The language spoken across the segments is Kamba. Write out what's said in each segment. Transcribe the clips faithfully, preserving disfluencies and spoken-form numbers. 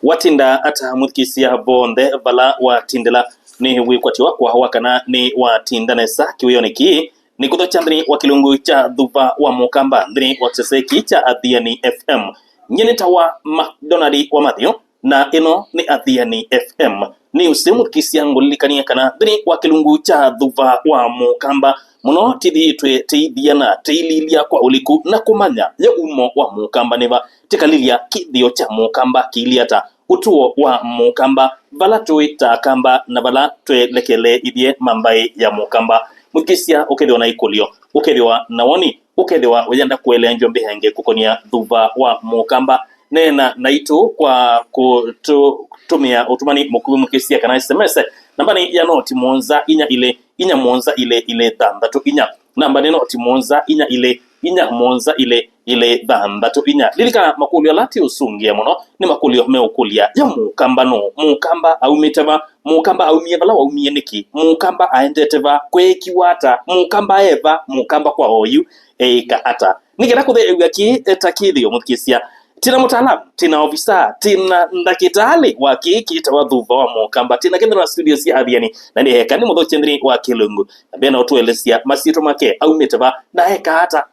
Watinda ata, mũthikĩĩsya, vonthe vala watindĩla? Nĩ wĩkwatyo wakwa wa kana nĩ watinda nesa kĩwĩonĩ kĩĩ. Nĩ kũthokya nthĩnĩ wa kĩlungu kya Thuva wa Mũkamba nthĩnĩ wa kĩsese kĩĩ kya Athiani F M. Nyie nĩtawa McDonald wa Matthew, na ĩno nĩ Athiani F M. Nĩ ũsĩ mũthikĩĩsya ngũlilikanie kana nthĩnĩ wa kĩlungu kya Thuva wa Mũkamba mũno tĩthĩĩtwe tĩithiana tĩililya kwa ũliku na kũmanya ya umo wa Mũkamba nĩva, tĩkalilya kĩthĩo kya Mũkamba kĩilyĩ ata, ũtũo wa Mũkamba, vala tũĩ ta Akamba na vala twelekele ithyĩ ma mbaĩ ya Mũkamba. Mũthikĩĩsya, ũkethĩwa na ikũlyo, ũkethĩwa na woni, ũkethĩwa ũyenda kũeleanjwa mbĩange kũkonia Thuva wa Mũkamba, neena naitũ kwa kũtũtũmĩa ũtũmani mũkuvĩ mũthikĩĩsya kana S M S nambanĩ ya noti mũonza inya ilĩ inya mũonza ilĩ ilĩ thanthatũ inya. Namba nĩ noti mũonza inya ilĩ inya mũonza ilĩ ilĩ thanthatũ inya. Lilikana, makũlyo ala ti ũsũngĩe mũno nĩ makũlyo meũkũlya ya Mũkamba nũũ? Mũkamba aumĩte va? Mũkamba aumie vala waumie nĩkĩ? Mũkamba aendete va? Kweekiwa ata? Mũkamba e va? Mũkamba kwa oyu eĩka ata? Nĩ kenda kũtheew'a kĩĩ ta kĩthĩo, mũthikĩĩsya, tĩna mũtaalamu, tĩna ovisa, tĩna ndakĩtalĩ wa kĩĩ kĩtawa Thuva wa Mũkamba, tĩna kĩthĩo na studio sya Athiani, na nĩ eka nĩ mũthokye nthĩnĩ wa kĩlungu na mbee na ũtũelesya masyĩtwa make, aumĩte va, na eka ata.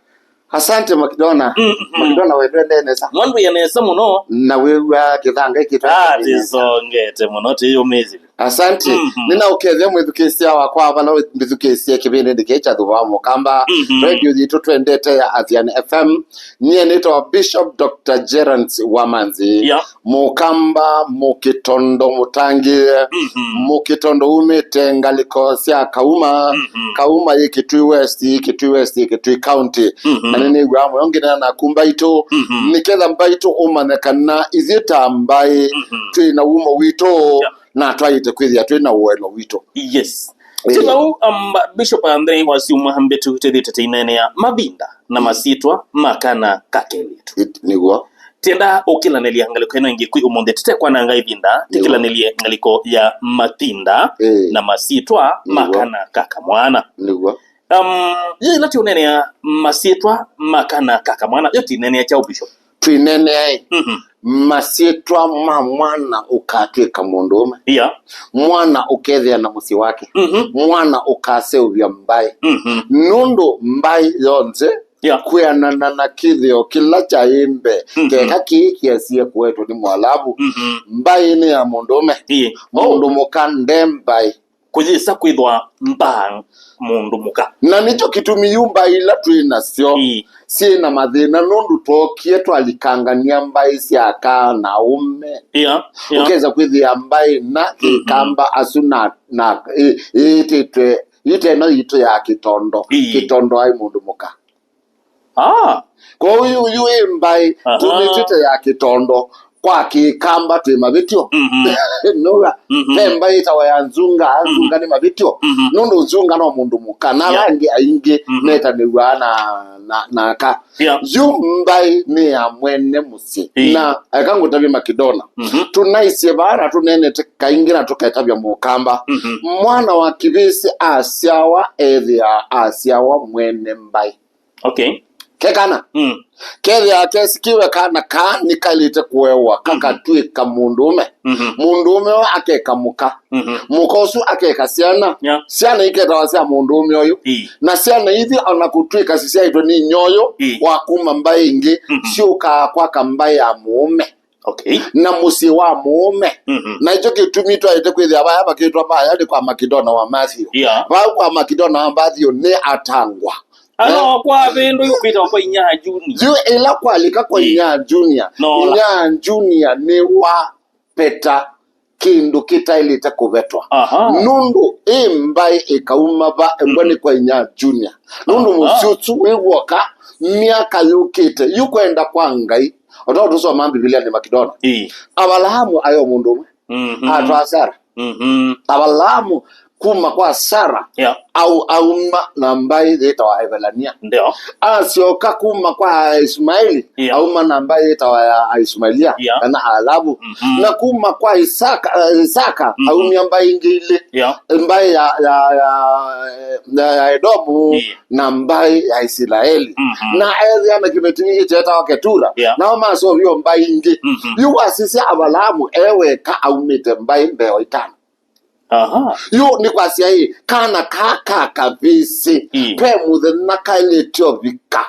Asante, Makidona. Mm, mm. Makidona, wendwendee nesa? Ng'ondu ya nesa mũno. Na wĩw'a kĩthanga ĩkĩtwa Ah, tĩsongete mũno, tĩyũmĩĩsye. Asante. Mhm. Nĩnaũkethya mwĩthukĩĩsya wakwa vala wĩthukĩĩsye kĩvĩndĩnĩ kĩĩ kya Thuva wa Mũkamba. Mhm. Radio yitũ twendete ya Athiani F M. Nyie nĩtawa Bishop Doctor Gerance Wamanzi. Yeah. Mũkamba, Mũkĩtondo mũtangĩĩe. Mhm. Mũkĩtondo umĩte ngalĩko sya Kauma. Mhm. Kauma yĩ Kitui West, Kitui West, Kitui County. Mhm. Na nĩnĩw'aa mũyo ngĩneena naku mbaitũ. Mhm. Nĩketha mbaitũ ũmanye kana ithyĩ ta mbaĩ Mhm. twĩ na umo witũ. Yeah. Na twaĩte kwĩthĩa twĩ na ũelo witũ. Yes. Ĩĩ. Ti vau, um, Bishop, nthĩnĩ wa syumwa mbĩtu tĩthĩte tĩineenea mavinda na Mm. masyĩtwa ma kana ka kelĩtu. It-, nĩguo. Tienda ũkĩlanĩlya ngalĩko ĩno ĩngĩ kwĩ ũmũnthĩ, tũtekwananga ĩvinda, Nĩguo. tĩkĩlanĩlye ngalĩko ya mavinda Ĩĩ. na masyĩtwa ma Nĩguo. kana ka kamwana. Nĩguo. Um, yĩla tĩũneenea masyĩtwa ma kana ka kamwana, yo tĩneenea kyaũ, Bishop? Twĩneenea ĩ, Mhm. masyĩtwa ma mwana ũkatw'ĩka mũndũũme. Yeah. Mwana ũkethĩa na mũsyĩ wake. Mhm. Mwana ũkaseũvya mbaĩ. Mhm. Nũndũ mbaĩ yonthe Yeah. kwĩanana na kĩthĩo kĩla kyaĩ mbee, Mhm. keka kĩĩ kĩasie kũetwe nĩ Mwalavu. Mhm. Mbaĩ nĩ ya mũndũũme. Ĩĩ. Mũndũ mũka nde mbaĩ. Kũyĩsa kwĩthwa mbaa mũndũ mũka. Na nĩkyo kĩtumi yu mbaĩ ila twĩ nasyo Ĩĩ. syĩ na mathĩna, nũndũ twookie twalikangany'a mbaĩ sya aka na aũme. Yeah, yeah. Ũkesa kwĩthĩa mbaĩ na Mhm. kĩkamba asu na, na ĩ-, ĩĩtĩtwe ite ĩno yitũ ya kĩtondo. Ĩĩ. Kĩtondo aĩ mũndũ mũka. Ah. Kwoou yu, yu ĩ mbaĩ Aha. tũmĩtwĩte ya kĩtondo kwa kĩkamba twĩ mavĩtyo. Mhm. Nũga, Mhm. ve mbaĩ ĩtawa ya nzunga, Mhm. nzunga nĩ mavĩtyo. Mhm. Nũndũ nzunga no mũndũ mũka, na ala Yeah. angĩ aingĩ Mhm. metanĩw'aa na, na, na aka. Yeah. Yu mbaĩ nĩ ya mwene mũsyĩ. Ĩĩ. Na eka ngũtavye Makidona. Mhm. Tũnaisye vaa na tũneenete kaingĩ na tũketavya Mũkamba. Mhm. Mwana wa kĩvĩsĩ asyawa ethĩaa asyawa mwene mbaĩ. Okay. Ke kana? Mm. Kethĩa kesikiwe kana kaa nĩkaĩlĩte kũewa, Mhm. kakatw'ĩka mũndũũme. Mhm. Mũndũũme ũũ akeka mũka. Mhm. Mũka ũsu akeka syana. Yeah. Syana iketawa sya mũndũũme ũyũ. Ĩĩ. Na syana ithi ona kũtw'ĩka sisyaĩtwe nĩ inyia ũyũ Ĩĩ. wa kuma mbaĩ ĩngĩ, Mhm. syũkaa kwaka mbaĩ ya mũũme. Okay. Na mũsyĩ wa mũũme. Mhm. Na ĩkyo kĩtumi twaĩte kwĩthĩa vaya vakĩtwa vaya nĩ kwa Makidona wa Matthew. Yeah. Vau kwa Makidona wa Matthew nĩ atangwa. Ano Eh? kwa vĩndũ yu kwĩtawa kwa inya Junior. Yu ĩla kwalika kwa Ĩĩ. inya Junior. No, la- inya Junior nĩ wa peta kĩndũ kĩtaĩlĩte kũvetwa. Aha. Nũndũ ĩ mbaĩ ĩkauma va embwa Mhm. nĩ kwa inya Junior. Nũndũ Aha. mũsyĩ ũsu wĩ w'oka myaka yũkĩte, yu kwenda kwa Ngai. O ta ũtũsoma Mbivilianĩ Makidona. Ĩĩ. Avalaamu ayo mũndũ ũmwe. Mhm. Atwaa Sara. Mhm. Avalaamu kuma kwa Sara, yeah, au, auma na mbaĩ yĩtawa Evelania. Ndio. Asyoka kuma kwa Ismaeli, yeah, auma na mbaĩ yĩtawa ya Aismailia, yeah, kana Aalavu. Mhm. Na kuma kwa Isaka, eh, Isaka, mhm, aumya mbaĩ ingĩ ilĩ. Yeah. Mbaĩ ya, ya, ya, ya, ya Edomu, yeah, na mbaĩ ya Isilaeli. Mhm. Na ethĩa na kĩveti kĩngĩ kyetawa Ketura. Yeah. Nao maseũvie mbaĩ ingĩ. Mhm. Yu wasisya Avalaamu e weka aumĩte mbaĩ mbee wa itano. Aha. Yu nĩ kwasya ĩ, kana kaa ka kavĩsĩ, mm, ve mũthenya kaĩlĩte ũvika.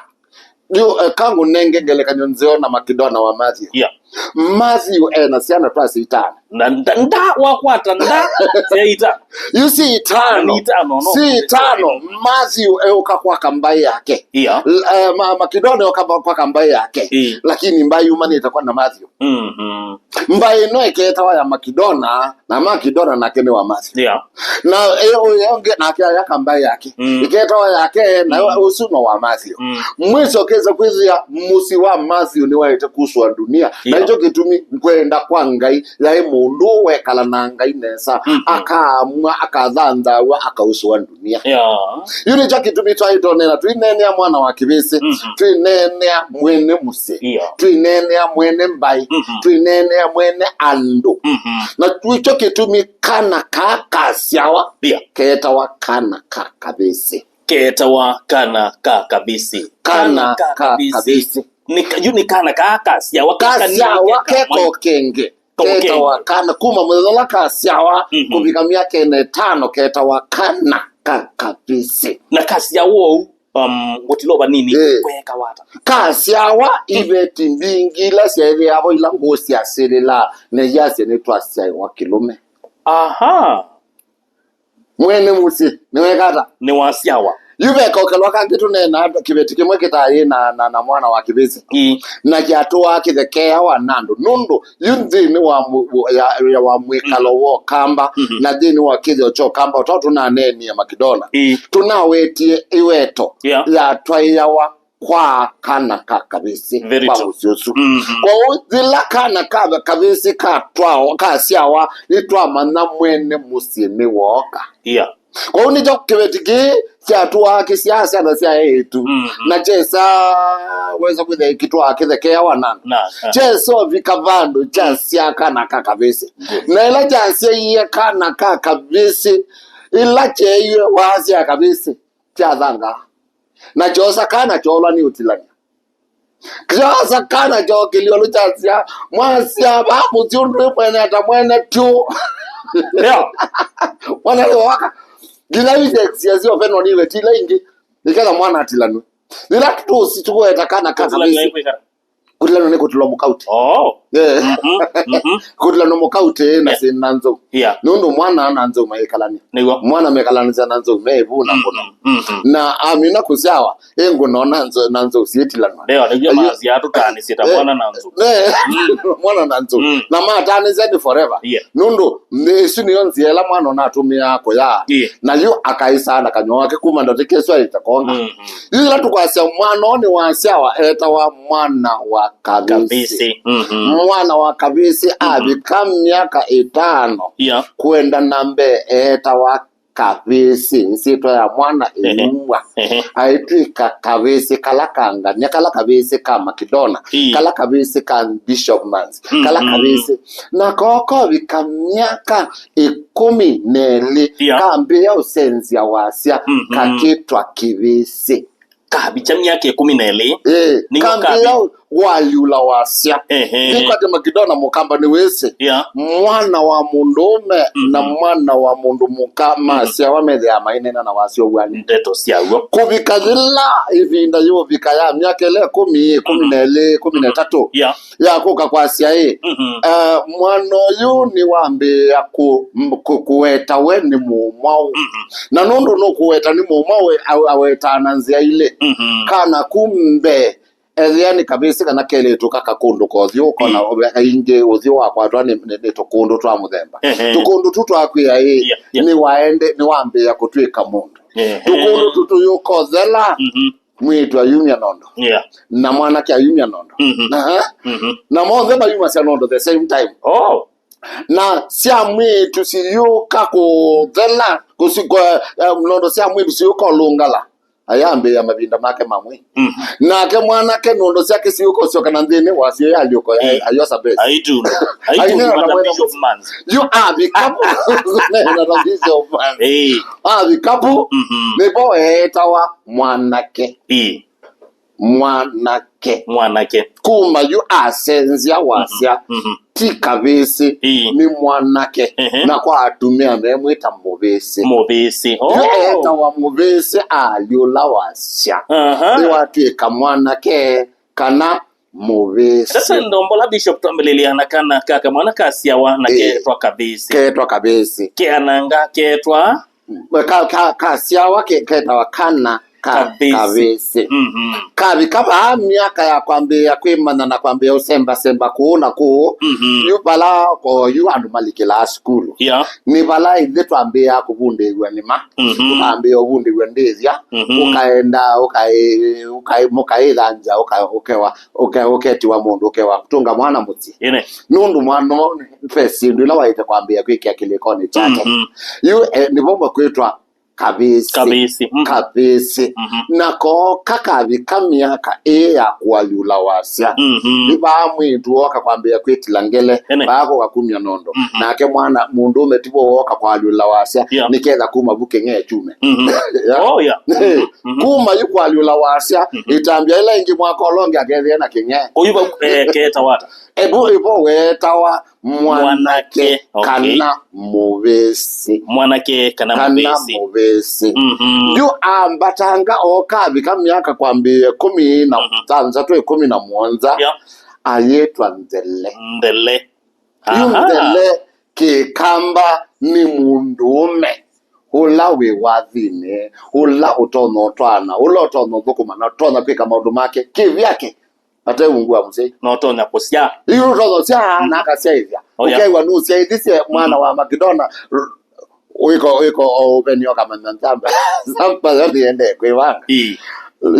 Yu, eh, kangũnenge ngelekany'o nzeo na Makidona wa Matthew. Yeah. Matthew ena syana twasya itano. Na nda, nda wakwata nda sya itano. Yu si itano. Na ni itano, no? Si itano. Matthew eũka kwaka mbaĩ yake. Yeah. L-, eh, ma, Makidona eũka kwaka mbaĩ yake. Mm. Lakini mbaĩ yumanĩte kwa na Matthew. Mhm. Mbaĩ ĩno ĩketawa ya Makidona, na Makidona nake nĩ wa Matthew. Yeah. Na ĩ-, ũyũ ũngĩ nake ayaka mbaĩ yake. Mm. Ĩketawa yake, na, mm, ũsu no wa Matthew. Mm. Mwisho kĩsa kwĩthĩa mũsyĩ wa Matthew nĩwaĩte kusũa ndunia. Na, yeah, nĩkyo kĩtumi kwenda kwa Ngai yaĩ mũndũ wekala na Ngai nesa, mhm, akaamwa, akathanthawa, akausũa ndunia. Yeah. Yu nĩkyo kĩtumi twaĩ tũnena, twĩneenea mwana wa kĩvĩsĩ, mhm, twĩneenea mwene mũsyĩ, yeah, twĩneenea mwene mbaĩ, mhm, twĩneenea mwene andũ. Mhm. Na twĩkyo kĩtumi kana kaa kasyawa, yeah, ketawa kana ka kavĩsĩ. Ketawa kana ka kavĩsĩ. Kana ka kavĩsĩ. Nĩ ka-, yu nĩ kana kaa kasyawa, kasyawa keko kengĩ. Ketawa kana, kuma mũthenya ũla kasyawa, mhm, kũvika myaka ĩna ĩtano, ketawa kana ka kavĩsĩ. Na kasyawa ũu, um, gũtilo vanini, eh, kweka wata. Kasyawa, mm, iveti mbingĩ ila syaĩthĩawa ila ngũũ syasĩlĩla, na yasya nĩtwasyaĩwa kĩlũme. Aha. Mwene mũsyĩ nĩweka ata? Nĩwasyawa. Yu vekokelwa kangĩ tũneena kĩveti kĩmwe kĩtaĩ na, na, na mwana wa kĩvĩsĩ. Ĩĩ. Na kyatũaa kĩthekeawa na andũ. Nũndũ yu nthĩnĩ wa mũ-, ya, ya wa mwĩkalo, mm, wa Ũkamba, mhm, na nthĩnĩ wa kĩthĩo kya Ũkamba, ũtao tũnaneenie Makidona. Ĩĩ. Tũnawetie ĩweto, yeah, yatwaĩawa kwa kana ka kavĩsĩ. Very true. Kwa mũsyĩ ũsu. Mhm. Kwoou yĩla kana ka kavĩsĩ katwawa, kasyawa, nĩtwamanya mwene mũsyĩ nĩwooka. Yeah. Kwoou nĩkyo kĩveti kĩĩ kyatũaa kĩsyaa syana sya eĩtu. Mhm. Na kyesa, wesa kwĩthĩa kĩtwaa kĩthekeawa na andũ. Na, aha. Kyesa ũvika vandũ kyasyaa kana ka kavĩsĩ. Yes. Na ĩla kyasyaie kana ka kavĩsĩ, ĩla kyeeiwe wasya kavĩsĩ, kyathangaa. Na kyosa kana kyoolwa nĩ ũtilany'a. Kyosa kana kyokĩlya ĩũlũ kyasya, "Mwasya vaa mũsyĩ ũndũ wĩ mwene ata mwene tyu." Ndio. Mwana nĩ woka. Nginya yu sex ya sio peno nĩ ĩveti ila ingĩ. Nĩketha mwana atilanwe. Nĩla tũsi tũkũeta kana ka kavĩsĩ. Kũtilanwa nĩ kũtilwa mũkautĩ. Oh. Yeah. Mhm. Mhm. Kũtilanwa mũkautĩ na, yeah, syĩ na nzou. Yeah. Nũndũ mwana na nzou maikalania. Nĩw'o. Mwana mekalanĩsya na nzou me ĩvu na, mhm, kũno. Mhm. Na amina kũsyawa, ĩngũnona nzou, na nzou syĩtilanwa. Ndio, nĩw'o. Ayu-, masya tũtaanĩsye ta, eh, mwana na nzou. Eh, mm, mwana na nzou. Mm. Na mataanĩsya nĩ forever. Yeah. Nũndũ nĩ, ĩsu nĩyo nzĩa ĩla mwana ũnatũmĩaa kũyaa. Yeah. Na yu akaĩsaa na kanyw'a wake kuma ndatĩka ĩsu aĩte konga. Mm-hmm. Yu yĩla tũkwasya mwana ũũ nĩwasyawa, etawa mwana wa kavĩsĩ. Kavĩsĩ. Mm-hmm. Mwana wa kavĩsĩ, mm-hmm, avika myaka ĩtano, yeah, kwenda na mbee, etawa kavĩsĩ. Ĩsyĩtwa ya mwana, ehe, ĩyumwa. Ehe. Aitw'ĩka kavĩsĩ kala ka ngania, kala kavĩsĩ ka Makidona, ii, kala kavĩsĩ ka Bishopmans, mm-hmm, kala kavĩsĩ. Na koo kovika myaka ĩkũmi na ĩlĩ, yeah, kambĩĩa ũsenzya wasya, mm-hmm, kakĩtwa kĩvĩsĩ. Kavikya myaka ĩkũmi na ĩlĩ. Ĩĩ, nĩyo kambĩĩa kavi-, waliula wasya. Ehe. Nĩkwatĩ Makidona mũkamba nĩwĩsĩ. Yeah. Mwana wa mũndũũme, mhm, na mwana wa mũndũ mũka, mhm, masyawa methĩaa maineena na wasya ũw'ani. Ndeto syaw'o. Kũvika yĩla ĩvinda yĩũvika ya myaka ĩla ĩkũmi, ĩkũmi na ĩlĩ, ĩkũmi na ĩtatũ. Yeah. Ya kũka kwasya ĩ, mhm, eh, mwana ũyũ nĩwambĩĩa kũ-, m-, kũ-, kũweta we nĩ mũmwaũ. Mhm. Na nũndũ nũkũweta nĩ mũmwaũ, aw-, awetaa na nzĩa ilĩ. Mhm. Kana kumbe, ethĩa nĩ kavĩsĩ kana kelĩtu kaka kũndũ kothyũ, ũkona, mm, kaingĩ ũthyũ wakwatwa nĩ, nĩ, nĩ tũkũndũ twa mũthemba. Ehe. Tũkũndũ tu twakwĩa ĩ, yeah, yeah, nĩwaende-, nĩwambĩĩa kũtw'ĩka mũndũ. Ehe. Tũkũndũ tu tũyũkothela. Mhm. Mwĩĩtu ayumya nondo. Yeah. Na mwanake ayumya nondo. Mhm. Aha. Mhm. Na monthe mayumasya nondo the same time. Oh. Na sya mwĩĩtu siyũka kũthela, kũsi-, kũ-, eh, nondo sya mwĩĩtu siyũka ũlũngala. Ayambĩĩa mavinda make mamwe. Mhm. Nake mwanake nondo syake siũka ũsyoka na nthĩnĩ wasyo ya lyũko ya Ĩĩ. Ayosa besi. Aitunda. Aitunda Ainena na na mwene Bishop Mans. Yu avikapu. Nena na Bishop Mans. Ĩĩ. Avikapu. Mhm. Nĩvo eetawa mwanake. Ĩĩ. Mwanake. Mwanake. Kuma yu asenzya wasya. Mhm. Mhm. Ti kavĩsĩ, Ĩĩ. Nĩ mwanake. Ehe. Na kwa atumĩa memwĩta mũvĩsĩ. Mũvĩsĩ. Yu Oh. Etawa mũvĩsĩ alyũla wasya. Aha. Nĩwatw'ĩka mwanake kana mũvĩsĩ. Sasa ndombola Bishop twambĩlĩlya na kana ka kamwana kasyawa na Ĩĩ. Ketwa kavĩsĩ. Ketwa kavĩsĩ. Keananga ketwa Ka, ka, kasyawa ke-, ketawa kana ka Kavĩsĩ. Kavĩsĩ. Mhm. Kavika vaa myaka ya kwambĩĩa kwĩmanya na kwambĩĩa ũsembasemba kũũ na kũũ, Mhm. Yu vala o yu andũ malikĩlaa sukulu. Yeah. Nĩ vala ithyĩ twambĩĩa kũvundĩw'a nĩma. Mhm. Tũkambĩĩa ũvundĩw'a ndĩthya. Mhm. Ũkaenda, ũkaĩ-, ũkaĩ-, mũkaĩthanja, ũka-, ũkewa, ũke-, ũketiwa mũndũ, ũkewa tũnga mwana mũsyĩ. Ĩne. Nũndũ mwana ũũ ve syĩndũ ila waĩte kwambĩĩa kwĩkĩa kĩlĩkonĩ kyake. Mhm. Yu, eh, nĩvo makwĩtwa kavĩsĩ. Kavĩsĩ. Mhm. Kavĩsĩ. Mhm. Na kooka kavika myaka ĩĩ ya kũalyũla wasya. Mhm. Nĩ vaa mwĩĩtu wooka kwambĩĩa kwĩtila ngele, Ene. Vaa kũka kumya nondo. Mhm. Nake mwana mũndũũme tivo wooka kũalyũla wasya, Yeah. Nĩketha kuma vu kĩng'ee kyume. Mhm. Yeah. Oh, yeah. Mhm. Mhm. Kuma yu kũalyũla wasya, Mhm. Ĩtambya ĩla ĩngĩ mwaka ũla ũngĩ akethĩa na kĩng'ee. Ũyu va-, eh, ketawa ata? Ebu ivo weetawa mwanake Mwanake, okay. Kana mũvĩsĩ. Mwanake kana Kana mũvĩsĩ. Mũvĩsĩ. Mhm. Yu ambatanga o kavika myaka kwambĩĩa ĩkũmi na Mhm. thanthatũ, ĩkũmi na mũonza, Yeah. Ayĩtwa nthele. Nthele. Yu Aha. Nthele kĩkamba nĩ mũndũũme ũla wĩ wathinĩ, ũla ũtonya ũtwaana, ũla ũtonya ũthũkũma na ũtonya kwĩka maũndũ make kĩvyake. Ate ungu wa mũsyai. No ũtonya kũsyaa. Yu ũtonya ũsyaa, Mm. Na akasyaĩthya. Oh, yeah. Ũkew'a nũsyaĩthisye mwana Mm. wa Makidona, r-, wĩko, wĩko o ũveni ũkamanya nzamba. Nzamba yo nĩendee kwĩvanga. Ii.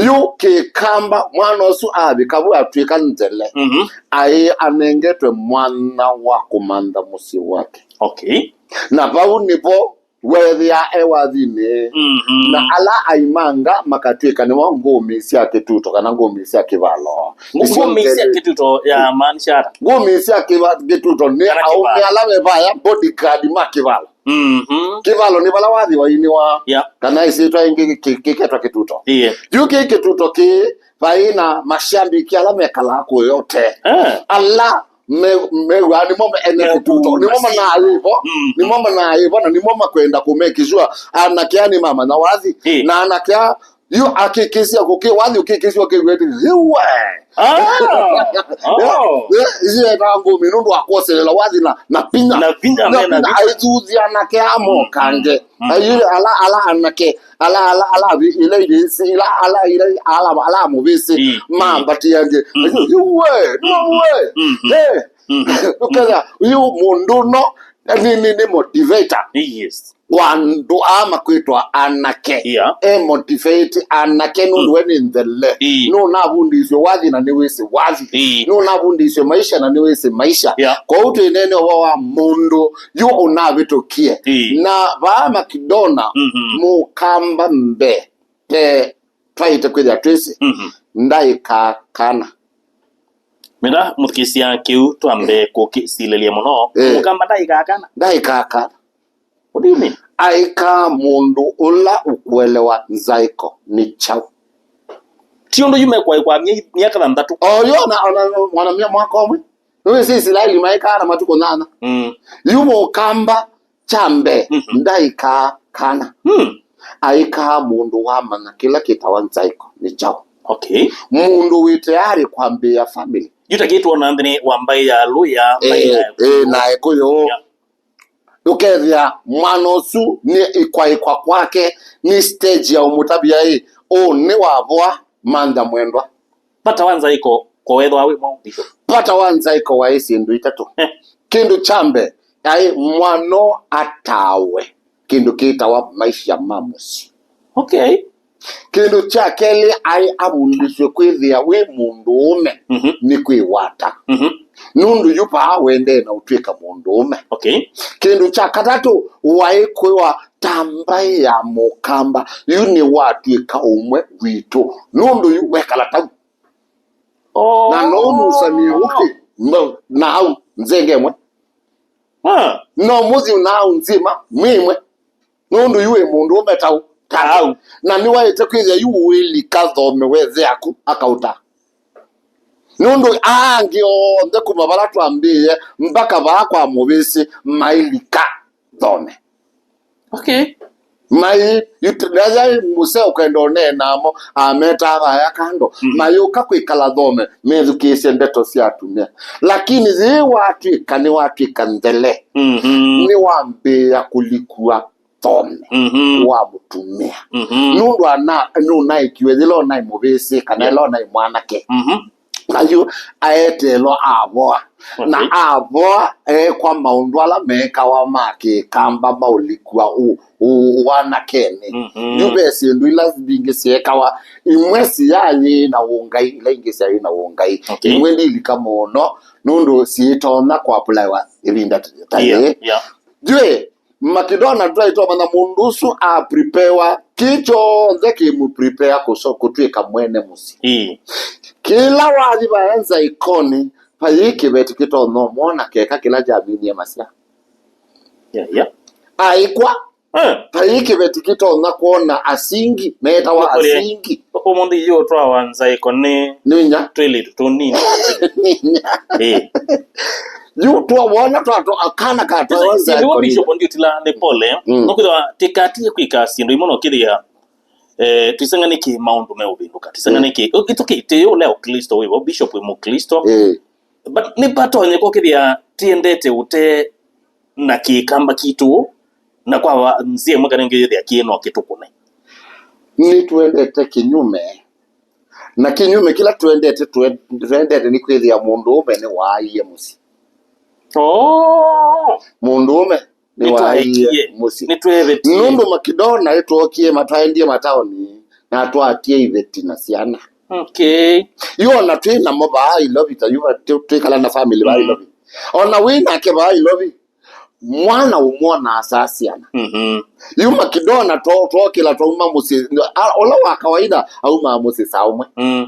Yu kĩkamba, mwana ũsu avika vu atw'ĩka nthele. Mhm. Aĩ anengetwe mwana wa kũmantha mũsyĩ wake. Okay. Na vau nĩvo weethĩa e wathinĩ. Mhm. Na ala aimanga makatw'ĩka nĩmo ngũmi sya kĩtuto kana ngũmi sya kĩvalo. Ngũ-, ngũmi sya kĩtuto yamaanisha ata? Ngũmi sya kĩva-, kĩtuto nĩ Kana aũme kĩvalo. Ala mevaya bodyguard ma kĩvalo. Mhm. Kĩvalo nĩ vala wathi wainĩwa. Yeah. Kana ĩsyĩtwa ĩngĩ kĩ-, kĩketwa kĩtuto. Yeah. Yu kĩ kĩtuto kĩ vai na mashabiki ala mekalaa kũyote. Eh. Ala me-, mew'aa nĩmo me-, ene kĩtuto, nĩmo manaaĩvo, Mm. Nĩmo manaaĩvo, na nĩmo makwenda kũ make sure anake aa nĩmamanya wathi, Ĩ. Na anake aa, yu akĩkĩsya kũkĩ, wathi ũkĩkĩsya ũkĩw'a ĩtĩ, "Iwe!" Ah! Oh. Ĩ, ĩ, ĩ, ĩyĩetaa ngũmi nũndũ wa kwoselela wathi na, na pinya. Na pinya, Na me na pinya, pinya. Aithuthya anake aa mokange. Mm. Ayu ala, ala anake, ala, ala, ala, vi-, ila ivĩsĩ, ila, ala, ila, ala, ala mũvĩsĩ, Mm. Mambatie angĩ. Mm. Iwe, Mm. Iwe. Mm. Hey. Mm. Ũkethĩa, yu mũndũ no, nĩ, nĩ, nĩ motivator. Yes. Kwa andũ aa makwĩtwa anake. Yeah. E motivate anake nũndũ Mm. we nĩ nthele. Ii. Nũnavundĩisye wathi na nĩwĩsĩ wathi. Ii. Nũnavundĩisye maisha na nĩwĩsĩ maisha. Yeah. Kwoou twĩneene ũvoo wa mũndũ yu ũnavĩtũkie. Ii. Na vaa Makidona Mhm. mũkamba mbee, te twaĩte kwĩthĩa twĩsĩ, Mhm. ndaĩkaa kana. Mĩla mũthikĩsya kĩu twambe kũkĩsilĩlya mũno. Eh. Mũkamba ndaĩkaa kana? Ndaĩkaa kana. What do you mean? Aĩkaa mũndũ ũla ũkũelewa nzaĩko nĩ kyaũ. Ti ũndũ yu mekwaĩkwa mye-, myaka thanthatũ. Oyo na, ona, ona mya-, mwaka ũmwe. Nĩwĩsĩ Isilaeli maĩkaa na matukũ nyanya. Mm. Yu mũkamba kya mbee, Mhm. ndaĩkaa kana. Mm. Aĩkaa mũndũ wamanya kĩla kĩtawa nzaĩko nĩ kyaũ. Okay. Mũndũ wĩ tayari kwambĩĩa family. Yu ta kĩtwona nthĩnĩ wa mbaĩ ya Luya, mbaĩ Eh, ya eh, na Ĩkũyũ. Yeah. Ũkethĩa mwana ũsu nĩ ĩkwaĩkwa kwake, nĩ stage ya ũmũtavya ĩ, "Ũũ nĩ wavoa, mantha mwendwa." Vata wa nzaĩko kũwethwa wĩ mwaũ, Bishop? Vata wa nzaĩko waĩ syĩndũ itatũ. Eh. Kĩndũ kya mbee, yaĩ mwana ũũ atawe kĩndũ kĩtawa maisha ma mũsyĩ. Okay. Kĩndũ kya kelĩ, aĩ avundĩsw'e kwĩthĩa wĩ mũndũũme, mhm, nĩ kwĩwata. Mhm. Nũndũ yu vaa wendee na ũtw'ĩka mũndũũme. Okay. Kĩndũ kya katatũ, waĩ kwĩwa ta mbaĩ ya mũkamba, yu nĩwatw'ĩka ũmwe witũ. Nũndũ yu wekala tau. Oh. Na no ũnusanie ũkĩ, no, na au nzenge ĩmwe. Ah. No mũthi na au nzima mwĩ ĩmwe. Nũndũ yu wĩ mũndũũme tau. Tau. Na nĩwaĩte kwĩthĩa yu ũilika thome wethe aku akaũta. Nũndũ aa angĩ onthe kuma vala twambĩĩe mpaka vaa kwa mũvĩsĩ mailika thome. Okay. Mai, yut-, nayaĩ mũseo ũkaenda ũneena namo, ametaa vaya kando. Mm. Mayũka kwĩkala thome, methukĩĩsye ndeto sya atumĩa. Lakini yĩĩ watw'ĩka, nĩwatw'ĩka nthele, mhm, nĩwambĩĩa kũlikua thome, mhm, wa mũtumĩa. Mhm. Nũndũ ana, nũnaĩkiwe yĩla ũnaĩ mũvĩsĩ, kana, yeah, yĩla ũnaĩ mwanake. Mhm. Na yu aeteelwa avoa. Na, okay, avoa eekwa maũndũ ala meekawa ma kĩkamba ma ũlikua ũ-, ũ-, wanakenĩ. Mhm. Yu ve syĩndũ ila mbingĩ syeekawa, imwe syaĩ na ũngai, ila ingĩ syaĩ na ũngai. Okay. Imwe ndilika mũno, nũndũ syĩtonya kũapulaiwa ĩvinda ta, ta, yeah, yĩĩ. Yeah. Yu ĩ, Makidona twaĩ twamanya mũndũ ũsu a preparewa, kĩ kyonthe kĩmũ prepare kũso-, kũtw'ĩka mwene mũsyĩ. Ĩĩ. Kĩla wathi vaenza ikonĩ, vayĩ kĩveti kĩtonya ũmwona keka kĩla kyaminie masya. Yeah, yeah. Aĩkwa. Eh. Vayĩ kĩveti kĩtonya kwona asingi, metawa, ũkũlye, asingi. Ũmũnthĩ yu twawa nzaĩko nĩ, nĩ inya, twĩlĩtu tũnini. Nĩ inya. Ĩĩ. Yu twawona twa, twa, akana ka twawa nzaĩko nĩ inya. Bishop ndiũtila nĩ pole. Mm. Nũkwĩthĩwa tĩkatie kwĩka syĩndũ imwe no kĩthĩa, eh, tũiseng'anĩkĩ maũndũ meũvĩndũka. Tũiseng'anĩkĩ. Mm. Ĩtũkĩte ũlea Ũkristo wĩvo, Bishop wĩ Mũkristo. Ĩĩ. But nĩvatonyeka ũkĩthĩa tiendete ũte na kĩkamba kitũ, na kwa va-, nzĩa ĩmwe kana ĩngĩ yĩthĩa kĩ no kĩtũkũne. Nĩtwendete kĩnyume, na kĩnyume kĩla twendete, twe-, twendete nĩ kwĩthĩa mũndũũme nĩwaaie mũsyĩ. Oh! Mũndũũme nĩwaaie, nĩtwaekie, mũsyĩ. Nĩtwevetie. Nũndũ Makidona ĩtwokie matwaendie mataoni, na twatie iveti na syana. Okay. Yu ona twĩ namo vaa Ilovi, ta yu va-, tũ-, twĩkala na family vaa, mm, Ilovi. Ona wĩ nake vaa Ilovi, mwana ũmwonaa saa syana. Mhm. Yu Makidona to-, twokĩla twauma mũsyĩ, a-, ũla wa kawaida aumaa mũsyĩ saa ũmwe. Mm.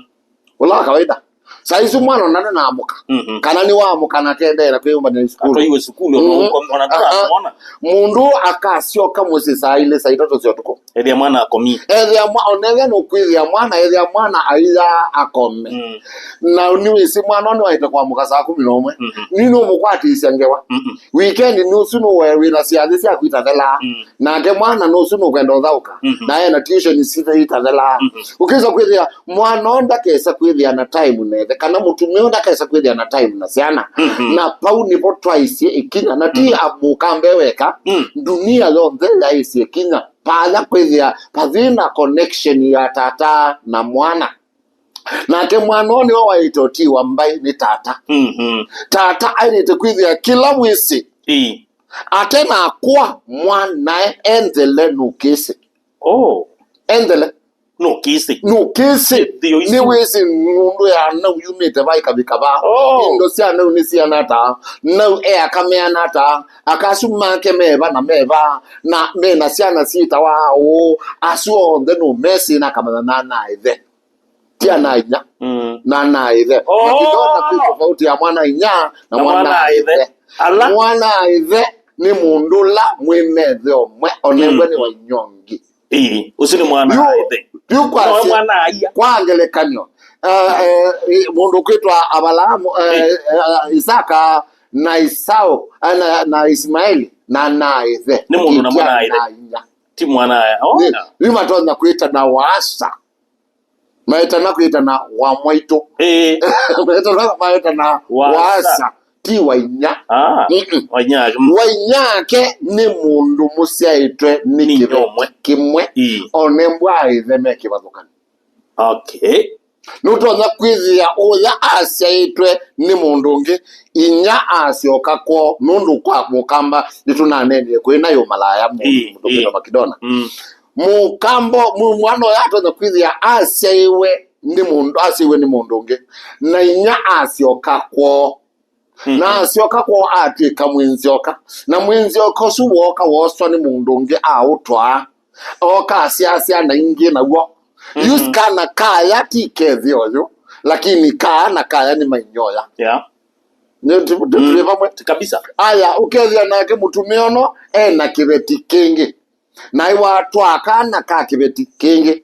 Ũla wa kawaida. Saa isu mwana ona nĩnaamũka. Mhm. Kana nĩwaamũka na kendeea kwĩyũmbanĩa sukulu. Atwaiwe sukulu, ona, mhm, ũko-, ona, ah, ah, ndũramwona. Mũndũ akasyoka mũsyĩ saa ilĩ, saa itatũ sya ũtukũ. Ethĩa mwana akomie. Ethĩa mwa-, ona ethĩa nũkwĩthĩa mwana, ethĩa mwana aia akome. Mm. Na nĩwĩsĩ mwana ũyũ nĩwaĩte kwamũka saa kũmi na ũmwe. Mhm. Nĩ nũmũkwatĩsya ngewa. Mhm. Weekend nĩ ũsu nũwe wĩna syathĩ syaku itathelaa. Mm. Nake mwana nĩ ũsu nũkwenda ũthaũka. Mhm. Na ena tuition sithe itathelaa. Mhm. Ũkĩsa kwĩthĩa mwana ũũ ndakesa kwĩthĩa na time na ĩthe, kana mũtumĩa ũũ ndakesa kwĩthĩa na time na syana. Mhm. Na vau nĩvo twaisye ĩkinya, na ti, mhm, a-, mũkambe weka, mm, ndunia yonthe yaisye ĩkinya. Pala kwĩthĩa pathĩ na connection ya tata na mwana. Nake mwana ũũ nĩwe waĩte ũtiwa mbaĩ nĩ tata. Mhm. Tata aĩlĩte kwĩthĩa kĩla wĩsĩ. Ĩĩ. Ate nakwa mwanae enthele nũkĩsĩ. Oh. Enthele. Nũkĩsĩ. Nũkĩsĩ. Ĩthĩo isu. Nĩwĩsĩ nũndũ ya nau yumĩte va ĩkavika va. Oh. Indo sya nau nĩ siana ata. Nau e aka meana ata. Aka asu make meva na meva. Na mena syana syĩtawa ũũ. Asu onthe nũmesĩ na akamanya na ana a ĩthe. Ti ana a inya. Mm. Na ana a ĩthe. Oh! Makidona kwĩ tofauti ya mwana a inya na, na mwana, mwana a ĩthe. Ala. Mwana a ĩthe nĩ mũndũ ũla mwĩ methe ũmwe, onengwe, mm, nĩ wa inyongi. Ĩĩ, ũsu nĩ mwana a ĩthe. Yu, yu kwa, no, si-, mwana a ia. Kwa ngelekany'o, eh, eh, eh, mũndũ kwĩtwa Avalaamu, eh, ĩĩ, eh, Isaka na Isau, eh, na, na Ismaeli, na ana a ĩthe. Nĩ mũndũ na mwana a ĩthe. Ti ana a inya. Ti mwana a, oh, nĩ, na yu matonya kwĩtana wa asa. Maetana kwĩtana wa mwaitũ. Ĩĩ. Maetana, maetana wa asa. Wa asa. Ti wa inya. Ah, mm-mm. Wa inya ake. Wa inya ake nĩ mũndũ mũsyaĩtwe nĩ, nĩ kĩveti kĩmwe. Ĩĩ. O na embwa a ĩthe me kĩvathũkany'o. Okay. Nũtonya kwĩthĩa ũya asyaĩtwe nĩ mũndũ ũngĩ, inya asyoka kwoo, nũndũ kwa mũkamba nĩtũnaneenie kwĩ na yũ malaya mũndũ, ĩĩ, mũndũ, ĩĩ, kwĩtwa Makidona. Mm. Mũkamba, mũ-, mwana ũyũ atonya kwĩthĩa asyaiwe nĩ mũndũ, asyaiwe nĩ mũndũ ũngĩ, na inya asyoka kwoo. Mhm. Na asyoka kwoo atw'ĩka mwĩnzyoka. Na mwĩnzyoka ũsu wooka wooswa nĩ mũndũ ũngĩ aũtwaa. Ooka asyaa syana ingĩ naw'o. Mhm. Yu kana kaya ti kethe ũyũ, lakini kaa na kaya nĩ mainyoya. Yeah. Nĩ tu-, tu-, Mm. tũĩ vamwe. Kabisa. Aya, ũkethĩa nake mũtumĩa ũno ena kĩveti kĩngĩ. Na iwatwaa kana ka kĩveti kĩngĩ.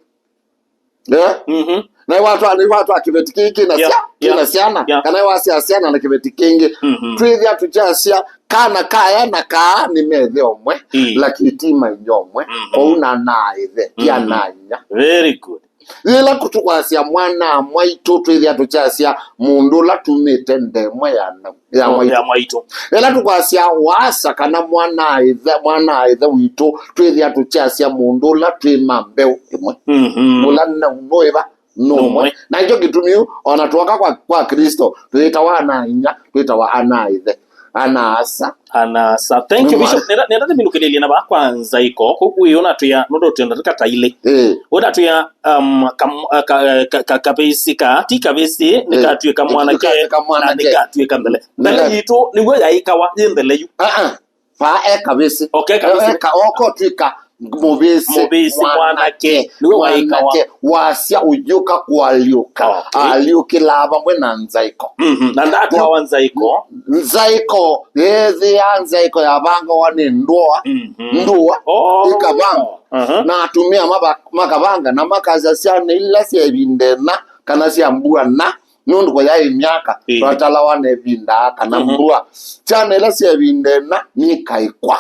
Eh? Mhm. Na iwatwaa, na iwatwaa kĩveti kĩngĩ kĩna Yeah, sya-, kĩna yeah, syana. Yeah. Kana iwasya syana na kĩveti kĩngĩ. Mhm. Twĩthĩa tũkyasya kana kaya na kaa nĩ methe ũmwe, Ii. lakini ti mainyo ũmwe. Mhm. Kwoou na anaa ĩthe, ti Mhm. anaa inya. Very good. Yĩla kũtũkwasya mwana mwaitũ, twĩthĩa tũkyasya mũndũ ũla tumĩte ndemwe ya na-, ya Oh, mwaitũ. Ya mwaitũ. Yĩla tũkwasya wasa kana mwana-a-ĩthe, mwana-a-ĩthe witũ, twĩthĩa tũkyasya mũndũ ũla twĩ ma mbeũ ĩmwe. Mhm. Ũla nau nũĩva nũmwe. Nũmwe. Na nĩkyo kĩtumi yu, ona twoka kwa, kwa Kristo, twĩtawa ana-a-inya, twĩtawa ana-a-ĩthe, ana-a-asa. Ana-a-asa. Thank you, Nũmwe. Bishop. Nenda, nenda nĩminũkĩlĩlye na vaa kwa Nzaiko. Kwoou yu ũnatwĩa, nũndũ twĩ ndatĩka ta ilĩ. Ĩĩ. Ũnatwĩa, um, kam-, uh, ka, uh, ka, ka, kavĩsĩ ka, ti kavĩsĩ, Ĩĩ. nĩkatw'ĩka mwanake, Nĩkatw'ĩka na mwanake. nĩkatw'ĩka nthele. Nthele Nĩka- yitũ nĩw'o yaĩkawa yĩ nthele yu. Ah, ah. Vaa e kavĩsĩ. Okay, kavĩsĩ. Eka, oko twĩka mũvĩsĩ, Mũvĩsĩ, mwanake, mwanake, nĩwe waĩkawa. Mwanake, wasya ũyũka kũalyũka. Okay. Alyũkĩlaa vamwe na Nzaiko. Mhm. Na ndatwawa Nzaiko. Nzaiko, yethĩa Nzaiko yavangawa nĩ ndũa, Mhm. ndũa, Oh. ĩkavanga. Aha. Na atumĩa mava-, makavanga, na makasya syana ila sya ĩvinda ĩna, kana sya mbua na, nũndũ kũyaĩ myaka, Ĩĩ. twatalawa na ĩvinda kana Mhm. mbua. Syana ila sya ĩvinda ĩna nikaĩkwa.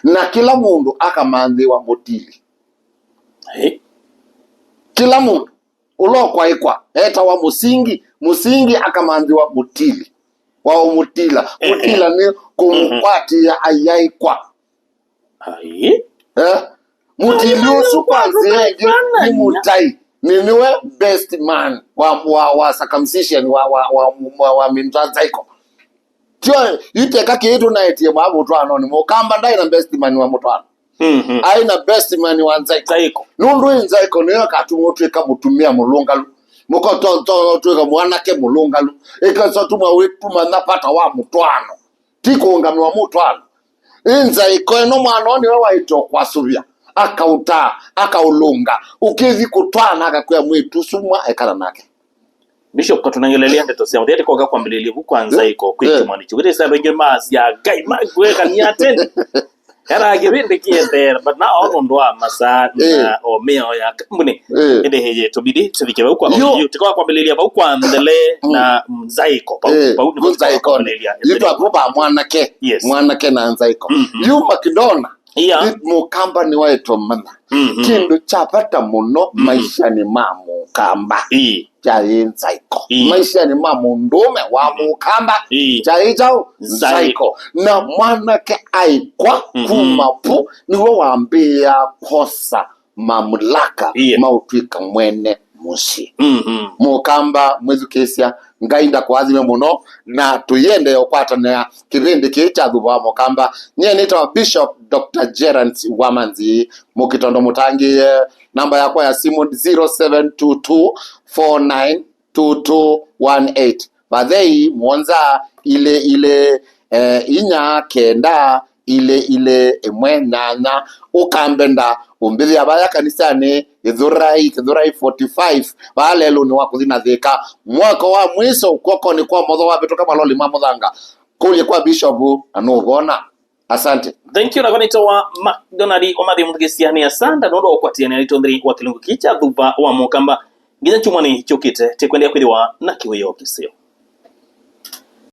Na kĩla mũndũ akamanthĩwa mũtili. Ĩĩ. Kĩla mũndũ ũla ũkwaĩkwa etawa mũsingi, mũsingi akamanthĩwa mũtili. Wa ũmũtila. Ĩĩ. Mũtila nĩ kũmũkwatĩĩa ayaĩkwa. Ai. Eh? Mũtili ũsu kwa nzĩa ĩngĩ nĩ mũtai. Nĩ nĩwe best man wa, wa, wa circumcision wa, wa, wa, wa, wa mĩndũ Nzaiko. Tyo, yu teka kĩĩ tũnaetie mwa mũtwaanonĩ. Mũkamba ndaĩ na best man wa mũtwaano. Mhm. Aĩ na best man wa Nzaiko. Nzaiko. Nũndũ ĩ Nzaiko nĩyo ĩkatuma ũtw'ĩka mũtumĩa mũlũngalu. Mũkatuma ũtw'ĩka mwanake mũlũngalu. Ĩkatuma wĩtuma na vata wa mũtwaano. Ti kũũngamĩwa mũtwaano. Ĩ Nzaiko ĩno mwana ũũ nĩwe waĩte ũkwasũvya, akaũtaa, akaũlũnga. Ũkĩthi kũtwaana akakwĩa mwĩĩtu ũsu mwa ekana nake. Bishop, katũnengelelia ndeto sya mũthya, tikoka kwambĩlĩlya vu kwa Nzaiko kwĩ Eh. kĩmwani kyu. Wĩthĩsa andũ aingĩ masya, Ngai, makwĩkania tene. Kana kĩvĩndĩ kĩendeera, but now nũndũ wa masaa na Eh. o mĩao ya kambuni, Eh. ĩndĩ ĩyĩ tũbidi tũvike vau kwa Yo. vau, tikoka kwambĩlĩlya vau kwa nthele Mm. na Nzaiko. Vau, Eh, vau nĩvo Nzaiko. kwambĩlĩlya. Yu twakuva mwanake. Yes. Mwanake na Nzaiko. Mhm. Yu makidona. Yeah. Yu mũkamba nĩwaĩtwe mana. Mhm. Kĩndũ kya vata mũno Mhm. maishanĩ ma mũkamba. Ii. Kyaĩ Nzaiko. Ii. Maishanĩ ma mũndũũme wa Mhm. mũkamba. Ii. Kyaĩ kyaũ? Nzaiko. Nzaiko. Na mwanake aĩkwa Mhm. kuma vu nĩwe wambĩĩa kwosa mamlaka Yeah. ma ũtw'ĩka mwene mũsyĩ. Mhm. Mũkamba mwĩthukĩĩsya, Ngai ndakũathime mũno, na tũiendee ũkwatanĩa kĩvĩndĩ kĩĩ kya Thuva wa Mũkamba. Nyie nĩtawa Bishop Doctor Gerance Wamanzi, mũkitondo mũtangĩĩe. Namba yakwa ya simũ zero seven two two four nine two two one eight. Vathei mũonza ilĩ ilĩ, eh, inya kenda ilĩ ilĩ ĩmwe nyanya. Ũkambenda ũmbĩthĩa vaya kanisanĩ Gĩthũrai, Gĩthũrai forty-five, vaa lelũnĩ wa kũthi na Thĩka. Mwako wa mwiso kw'okonĩ kwa motho wavĩtũka maloli ma mũthanga. Kũlye kwa Bishop na nũvona. Asante. Thank you, na kwa nĩtawa McDonald Omathi mũthukĩĩsya nĩ asanda nũndũ wa ũkwatĩanĩa nĩ tũnthĩri wa kĩlungu kĩ kya Thuva wa Mũkamba. Nginya kyumwanĩ kyũkĩte, tĩkwendea kwĩthĩwa na kĩwĩoo kĩseo.